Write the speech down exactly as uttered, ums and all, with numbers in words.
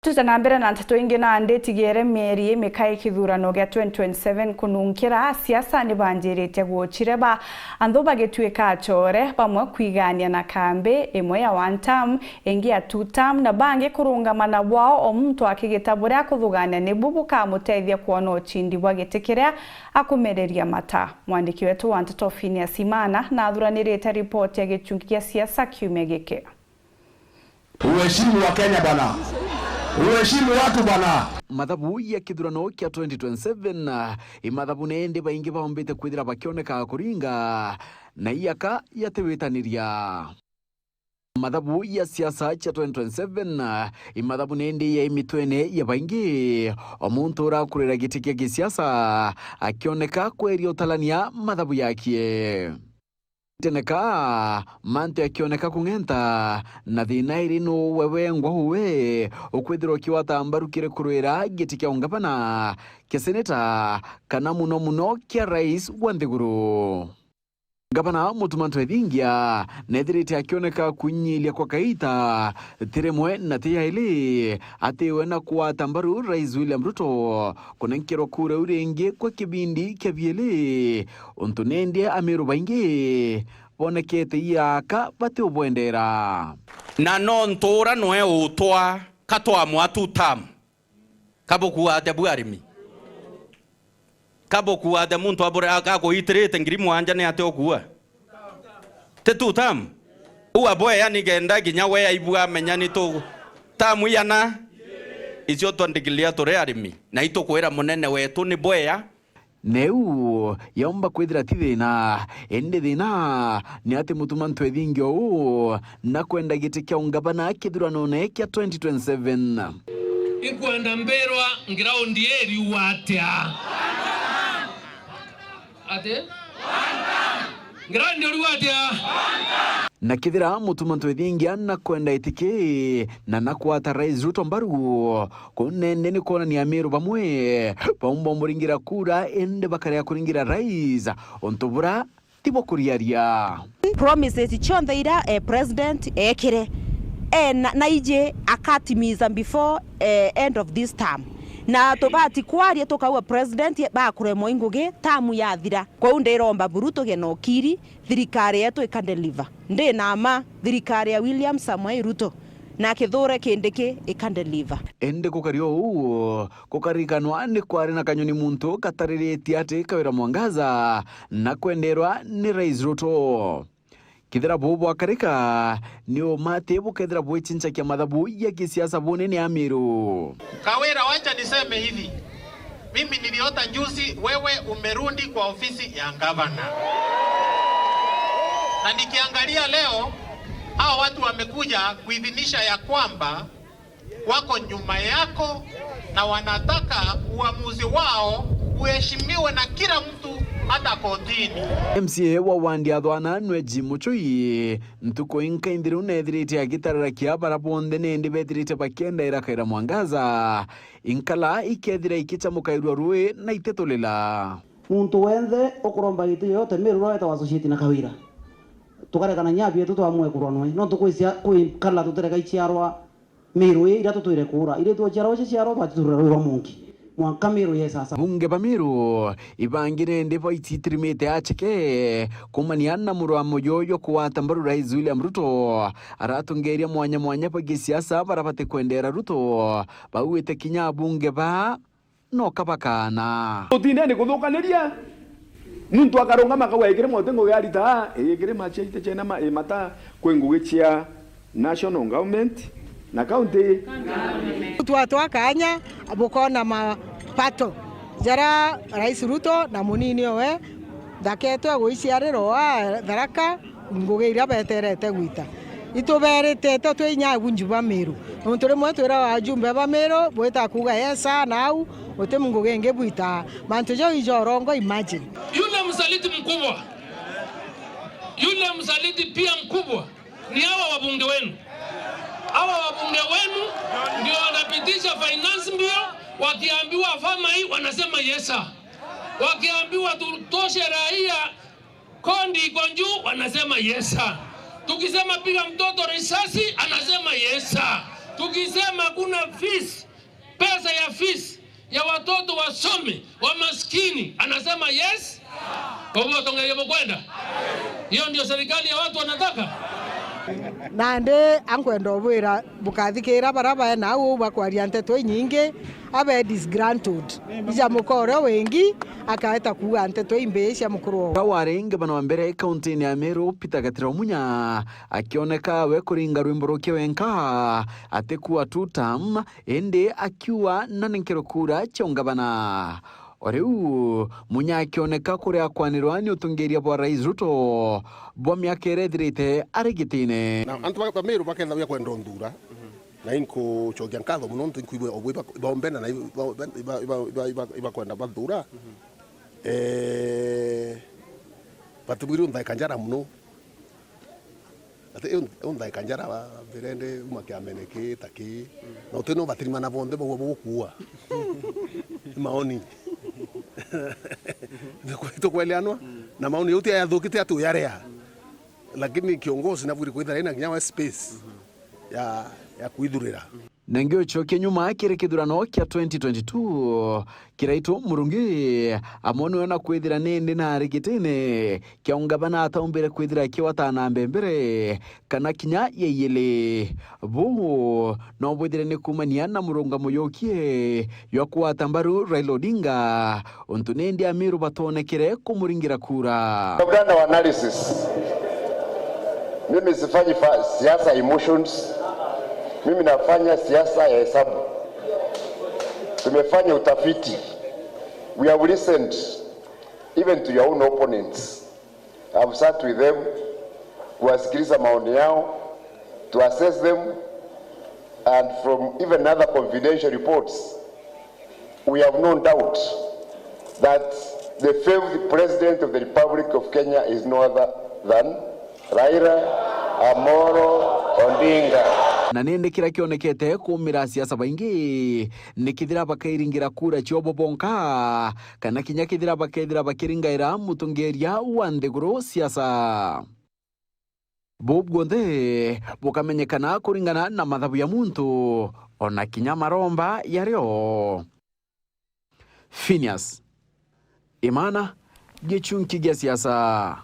Tuje na mbere na nteto ingi, nandi tigere mieri imika ikithurano gia twenty twenty-seven kununkira, siasa ni banjiritie gucireba, anthu bagituika acore, bamwe kwigania na kambi, imwe ya one term, ingi ya two term, na bangi kurungama na bwao, o muntu akigita buria akuthugania nibu bukamutethia kwona ucindi bwa giti kiria akumiriria mata. Mwandiki wetu wa nteto Phineas Imana nathuranirite ripoti ya gichungi gia siasa kiumia giki. Uheshimu wa Kenya bana. Uheshimu watu bana. Mathabu ya kithurano kia twenty twenty-seven, i mathabu nendi baingi baombite kwithira bakioneka kuringa na iaka yatiwitaniria. Mathabu ya siasa cia twenty twenty-seven, i mathabu nendi ya imitwene ya baingi. O muntu urakurira giti kia gisiasa akioneka kweria utalania mathabu yakie. Teneka, mantu akioneka kung'enta, na thina iri nu we wengwa uwe ukwithirwa ukiwata mbaru kiri kurwira giti kia ungavana, kia seneta, kana muno muno kia rais wa nthiguru. Ngavana Mutuma Ntwethingia nethirite akioneka kwinyilia kwa kaita ti rimwe na ti yaili, atiwe na kuwata mbaru Rais William Ruto kunenkerwa kura iu ringi kwa kibindi kia bieli, untu nendi Amiru baingi bonekete iaka batiubwendera. Na nontu ura nwe utwa katwamwa two term. Kabukuate bu arimi? Kabukuate muntu abure akakuitirite ngiri mwanja ni ati ukua? Ti two term? Ua bweya ni kenda kinya we aibua amenya ni tu term iana? Icio twandikiria turi arimi, na itukwira munene wetu ni bweya. Neu yomba kwithira ti thina, indi thina ni ati Mutuma Ntwethingia uu na kwenda giti kia ungavana kithuranone kia twenty twenty-seven. Inkwenda mbirwa ground iriuga atia? Ati? Ground iriuga atia? Na kethira Mutuma Ntwethingia na kwenda itiki na na kwata Rais Ruto mbaru, kunende ni kwonania Amiru bamwe baumba umuringira kura, indi bakarega kuringira Rais, untu bura tibo kuriaria. Promises cionthe iria, eh, president ekire, eh, na, na iji akatimiza before, eh, end of this term. Na tubati kwaria tukauga president bakuremwa i ngugi, term yathira. Kwou ndiromba buru tugie na ukiri, thirikari yetu ika deliver. Ndi na mma, thirikari ya William Samoei Ruto na Kithure Kindiki ika deliver. Indi gukari o uu, gukarikanwa ni kwari na kanyoni muntu gatariritie ati Kawira Mwangaza na kwenderwa ni Rais Ruto. Kethira buu bwakarika, ni uma ati bukethira bwicincakia mathabu ya kisiasa bunene Amiru? Kawira, wacha niseme hivi. Mimi niliota juzi wewe umerudi kwa ofisi ya gavana. Na nikiangalia leo, hao watu wamekuja kuidhinisha ya kwamba wako nyuma yako na wanataka uamuzi wao uheshimiwe na kila mtu, hata kotini. M C A wa wandi ya Thwana nwe Jim Muchui, ntuku inkainthi riu nethirite agitarira kia bara bonthe nendi bethirite bakienda ira Kawira Mwangaza. Inkala ikethira ikichamukairua rui na itetulila. Muntu wenthe ukuromba giti yoyote Meru uria wetagwa associate na Kawira. Tukarekana nya bietu twamue kurwa nwe. Nontu kwi cia-, kwi nkala tutereka iciarwa Meru ii iria tutwire kuura. Iritu ociarwa ici ciarwa batiturira rui rwa munki. Mwanka Meru yesasa. Bunge ba Meru ibangi nendi baititirimite acheke kumania na murwa muyoyo kuwata mbaru Rais William Ruto. Aratongeria mwanya mwanya ba gisiasa bara batikwendera Ruto. Bauite kinya abunge ba no kabakana. Tutindeni kuthukaniria. Muntu akarungama akauga, "Ii kirima uti ngugi arita, ii kirima ciaite ciena ma-, ii mata kwi ngugi cia national government na county." Twatwa kanya bukona mapato jaria Rais Ruto na munini owe thaketwe guiciarira wa Tharaka. Ngugi iria beterete gwita. Ituberitite twi inya abunju ba Meru. Nontu rimwe twiraga ajumbe ba Meru, bwita kuuga, "Yes, sir," na au, guti ngugi ingi bwita. Mantu jau ijo urongo, imagine. Yule msaliti mkubwa, yule msaliti pia mkubwa ni hawa wabunge wenu. Hawa wabunge wenu ndio wanapitisha finance bill, wakiambiwa fama hii, wanasema, "Yes, sir." Wakiambiwa tutoshe raia, kondi iko juu, wanasema, "Yes, sir." Tukisema piga mtoto risasi, anasema, "Yes, sir." Tukisema kuna fees, pesa ya fees ya watoto wasome, wa maskini, anasema yes. Kwa hivyo, tongeria mukwenda. Hiyo ndio serikali ya watu wanataka. Nandi ankwenda ubwira bukathikira bara bae na au bakwaria nteto inyingi, abe disgruntled. Ija mukoro wingi akaeta kuuga nteto imbi cia mukuru wao. Ka wari ngavana wa mbere kaunti-ini ya Meru, Peter Gatira Munya, akioneka we kuringa rwimbo ruke wenka, atikua two term, indi akiua na nenkero kura cia ungavana. O riu, Munya akioneka kuria kwanirwa ni utongeria bwa Rais Ruto bwa miaka iria ithirite ari gitine. Na antu ba, ba Meru bakethagwa kwenda unthuura, na inkucokia nkatho mono nontu inkwigua obwe iba, ibaombenda na iba, iba, ibakwenda bathuura. Eh, batibwire unthaika njara mono. Ati, eu, eu nthaika njara wa mbere ndi uma kiamene ki ta ki. Na uti no batirimana bonthe bagua bugukuua. Ni maoni. Tukweleanwa? Na maoni uti ayathukite ati uyarea. Lakini kiongozi nabwire kwithira ina kinya wa space ya, ya kwithurira. Na ngiucokia nyuma kiri kithurano kia twenty twenty-two, Kiraitu Murungi amwe niwe na kwithira nindi na ari gitine kia ungavana ataumbire kwithira akiwatana mbembere kana kinya ya iili. Buu no bwithire ni kuumania na murungamo yukie jwa kugwata mbaru Raila Odinga, untu nindi Amiru batonekere kumuringira kura. I've done our analysis. Mimi sifanyi fa-, siasa emotions. Mimi nafanya siasa ya hesabu. Tumefanya utafiti. We have listened even to your own opponents. I've sat with them, kuwasikiliza maoni yao, to assess them, and from even other confidential reports, we have no doubt that the fifth President of the Republic of Kenya is no other than Raila Amolo Odinga. Na nindi kiria kionekete kuumira siasa baingi ni kithira bakairingira kura ciobo bonka, kana kinya kethira bakethira bakiringaira mutongeria wa nthiguru siasa. Buu bwonthe bukamenyekana kuringana na mathabu ya muntu, ona kinya maromba yario. Phineas Imana, gichunki gia siasa.